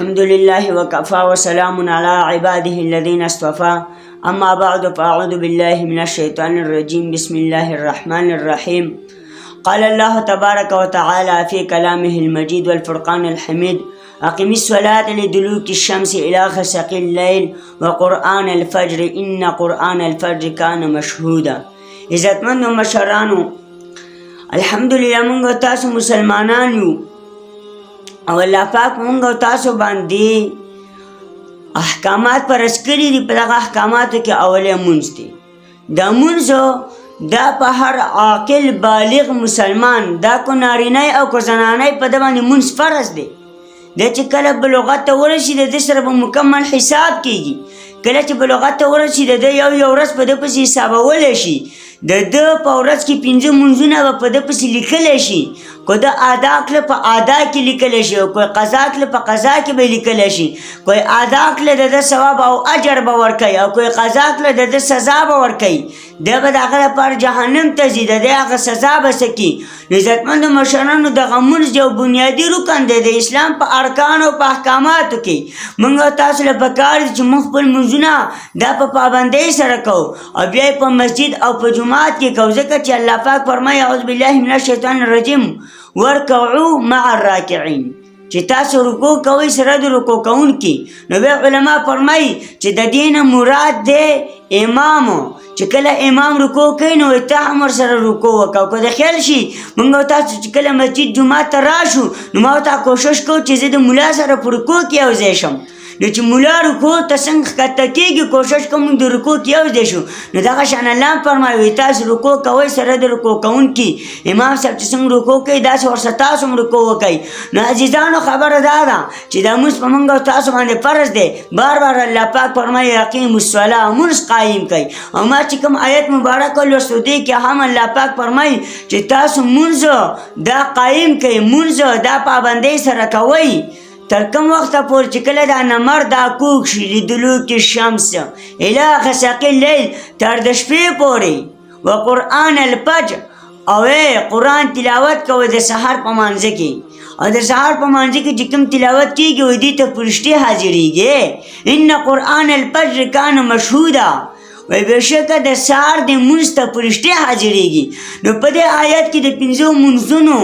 الحمد لله وكفى وسلام على عباده الذين اصطفى. أما بعد، فأعوذ بالله من الشيطان الرجيم. بسم الله الرحمن الرحيم. قال الله تبارك وتعالى في كلامه المجيد والفرقان الحميد: أقم الصلاة لدلوك الشمس إلى غسق الليل وقرآن الفجر إن قرآن الفجر كان مشهودا. عزتمندو مشرانو، الحمدلله، موږ تاسو مسلمانان یو او الله پاک مونږ او تاسو باندې احکامات فرض کړي دي. په دغه احکاماتو کې اولی مونځ دی. دا مونځ دا په هر عاقل بالغ مسلمان، دا کو نارینه او کو زنانه، په ده باندې مونځ فرض دی. دا چې کله بلوغت ته ورسي، د ده سره به مکمل حساب کیږي. کله چې بلوغت ته ورسي، د ده یو یو ورځ په ده پسې حسابولی شي. د ده په ورځ کې پنځه مونځونه به په ده پسې لیکلی شي. که ده ادا کړه، په ادا کې لیکلی شي، او که قضا کړه، په قضا کې به لیکلی شي. که ادا کړه، د ده ثواب او اجر به ورکوي، او که قضا کړه، د ده سزا به ورکوي. دی به د هغه لپاره جهنم ته ځي، د ده هغه سزا به څکي. نو عزتمندو مشرانو، دغه مونځ یو بنیادي رکن دی د اسلام په ارکانو او په احکاماتو کې. موږ او تاسو له پکار دي چې موږ خپل مونځونه دا په پابندۍ سره کوو او بیا یې په مسجد او په جومات کې کوو، ځکه چې الله پاک فرمایي: اعوذ بالله من الشیطان الرجیم، وارکعوا مع الراکعین، چې تاسو رکوع کوئ سره د رکوع کوونکي. نو بیا علما فرمایي چې د دې نه مراد دی امام. چې کله امام رکوع کوي، نو ته هم ورسره رکوع وکړه. که د خیال شي، موږ او تاسو چې کله مسجد جومات ته راشو، نو ما او تا کوشش کوو چې زه د ملا سره په رکوع کې یو ځای شم. نو چې ملا رکوع ته څنګه ښکته کېږي، کوشش کوم موږ د رکوع کې یو ځای شو. نو دغه شان الله هم فرمایي، وایي تاسو رکوع کوئ سره د رکوع کوونکي. امام صاحب چې څنګه رکوع کوي، داسې ورسره تاسو هم رکوع وکړئ. نو عزیزانو، خبره دا ده چې دا مونځ په موږ او تاسو باندې فرض دی. بار بار الله پاک فرمایي: اقیموا الصلاة، مونځ قایم کړئ. او ما چې کوم آیت مبارک ولوستو، دې کې هم الله پاک فرمایي چې تاسو مونځ دا قایم کړئ، مونځ دا پابندۍ سره کوئ. تر کوم وخته پورې؟ چې کله دا نمر دا کوږ شي، لدلوک الشمس الی غسق اللیل، تر د شپې پورې. وقرآن الفجر، او قرآن تلاوت کوئ د سهار په مانځه کې. او د سهار په مانځه کې چې کوم تلاوت کېږي، وایي دې ته فرشتې حاضرېږي. ان قرآن الفجر کان مشهودا، وایي بېشکه د سهار د مونځ ته فرشتې حاضرېږي. نو په دې آیت کې د پنځو مونځونو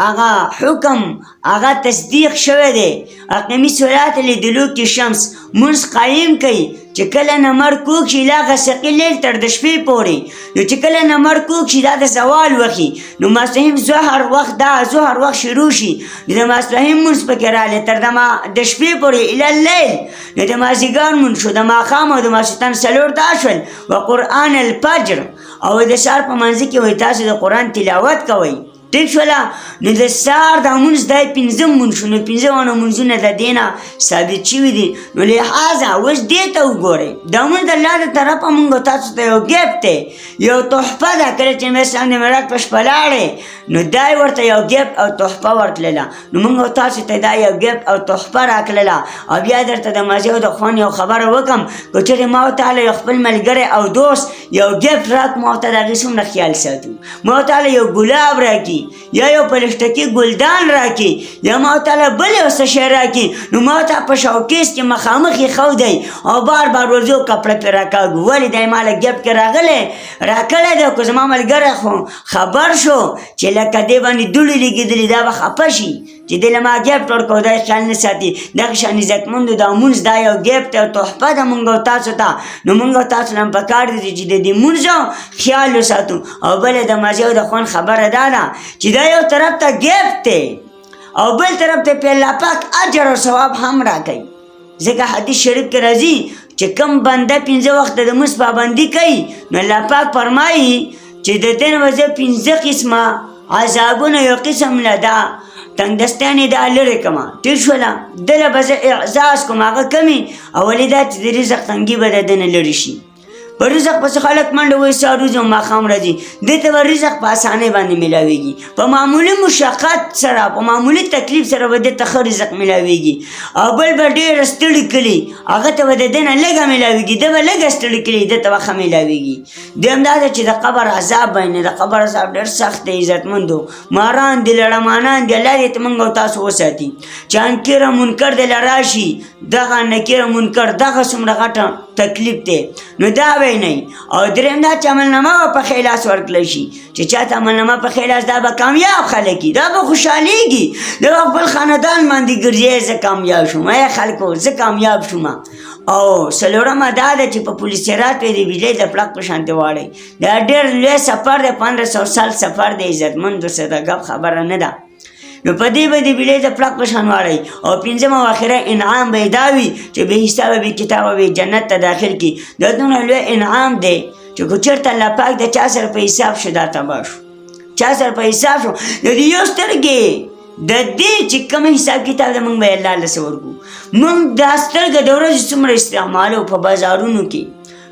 هغه حکم، هغه تصدیق شوی دی. اقیمي الصلاة لدلوک الشمس، مونځ قایم کړئ چې کله نمر کوږ شي، الی غسق اللیل، تر د شپې پورې. نو چې کله نمر کوږ شي، دا د زوال وخت، نو ماسپښین ظهر وخت، دا ظهر وخت شروع شي، نو د ماسپښین مونځ پکې راغلی تر د شپې پورې، الی اللیل. نو د مازدیګر مونځ شو، د ماښام او د ماسخوتن څلور دا شول. وقرآن الفجر، او د سهار په مانځه کې وایي تاسو د قرآن تلاوت کوئ. ټیک شوله؟ نو د سهار د مونځ دی پنځم مونځ شو. نو پنځه واړه مونځونه د دې نه ثابت شوي دي. نو لهذا اوس دې ته وګورئ، دا مونځ د الله د طرفه مونږ تاسو ته یو ګفټ دی، یو تحفه ده. کله چې نبي اسلام د معراج په شپه لاړی، نو دا یې ورته یو ګفټ او تحفه ورکړله. نو مونږ تاسو ته دا یو ګفټ او تحفه راکړله. او بیا درته د مزې او د خوند یو خبره وکم. که چېرې ما او تا له یو خپل ملګری او دوست یو ګفټ راک، ما او ته د هغې څومره خیال ساتو. ما او تا له یو ګلاب راکړي یا یو پلسټکي ګلدان راکړي یا ما او تا له بل یو څه شی راکړي، نو ما او تا په شوکیس کې مخامخ ایښودی او بار بار ورځو کپړه پرې راکاږو. ولې؟ دی ما له ګفټ کې راغلی راکړی دی. که زما ملګری خو خبر شو چې لکه دې باندې دوړې لګېدلي، دا به خفه شي چې دې له ما ګفټ ورکړو، دا یې خیال نه ساتي. دغه شان عزتمندو، دا مونځ دا یو ګفټ او تحفه ده مونږ او تاسو ته. نو مونږ او تاسو له هم پکار دي چې د دې مونځ خیال وساتو. او بله د مزې او د خوند خبره دا ده چې دا یو طرف ته ګفټ دی او بل طرف ته په الله پاک اجر او ثواب هم راکوي، ځکه حدیث شریف کې راځي چې کوم بنده پنځه وخته د مونځ پابندي کوي، نو الله پاک فرمایي چې د دې نه به زه پنځه قسمه عذابونه یو قسم له دا تنګدستیانې دا لرې کړم. ټیټ شوله، ده له به زه اعزاز کوم. هغه کمې؟ اولې دا چې د رزق تنګي به د ده نه لرې شي. په رزق پسې خلک منډه وهي، سهار وځي او ماښام راځي. ده ته به رزق په اسانۍ باندې میلاویږي، په معمولي مشقت سره، په معمولي تکلیف سره به ده ته ښه رزق میلاویږي. او بل به ډېر ستړي کړي، هغه ته به د ده نه لږه میلاویږي، ده به لږه ستړي کړي، ده ته به ښه میلاویږي. دویم دا ده چې د قبر عذاب به نه، د قبر عذاب ډېر سخت دی عزتمندو. ماران دي، لړمانان دي، الله دې ته موږ او تاسو وساتي. چې انکر منکر دې له راشي، دغه نکیر منکر دغه څومره غټه تکلیف دی، نو دا به نه. او دریم دا چې عملنامه به په ښی لاس ورکړی شي، چې چا ته عملنامه په ښی لاس، دا به کامیاب خلک وي، دا به خوشحالېږي، دا به خپل خاندان باندې ګرځي، زه کامیاب شوم، ای خلکو زه کامیاب شوم. او څلورمه دا ده چې په پولیس صراط به د بجلۍ د پړق په شانتې واړوي. دا ډېر لوی سفر دی، 1500 سال سفر دی عزتمندو، څه د ګپ خبره نه ده. نو په دې به د بلې د پړق په شان واړوي. او پنځم او اخره انعام به یې دا وي چې بې حسابه بې کتابه به جنت ته داخل کړي. دا دومره لوی انعام دی چې که چېرته الله پاک د چا سره په حساب شو، دا تباه شو. چا سره په حساب شو، د دې یو سترګې د دې چې کوم حساب کتاب دی، موږ به یې الله له څه ورکړو. موږ دا سترګه د ورځې څومره استعمالو، په بازارونو کې،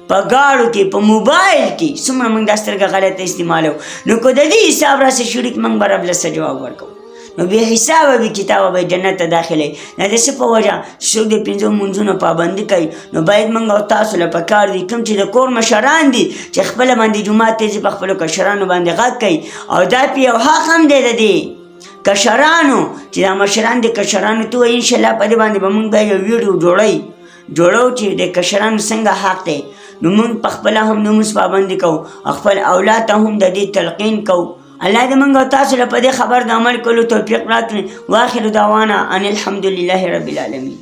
په ګاړو کې، په موبایل کې، څومره موږ دا سترګه غلطه استعمالو. نو که د دې حساب راسره شریک، موږ به رب له څه جواب ورکوو؟ نو بې حسابه بې کتابه به جنت ته داخلوي. دا د څه په وجه چې څوک د پنځو مونځونو پابندي کوي. نو باید موږ او تاسو له پکار دي، کوم چې د کور مشران دي، چې خپله باندې جومات ته ځي، په خپلو کشرانو باندې غږ کوي. او دا پې یو حق هم دی د دې کشرانو چې دا مشران د کشرانو ته وایي. انشاءالله په دې باندې به موږ بیا یو ویډیو جوړو چې د کشرانو څنګه حق دی. نو موږ په خپله هم د لمونځ پابندي کوو او خپل اولاد ته هم د دې تلقین کوو. الله دې موږ او تاسو له په دې خبر د عمل کولو توفیق راکړي. واخر دعوانا ان الحمد لله رب العالمین.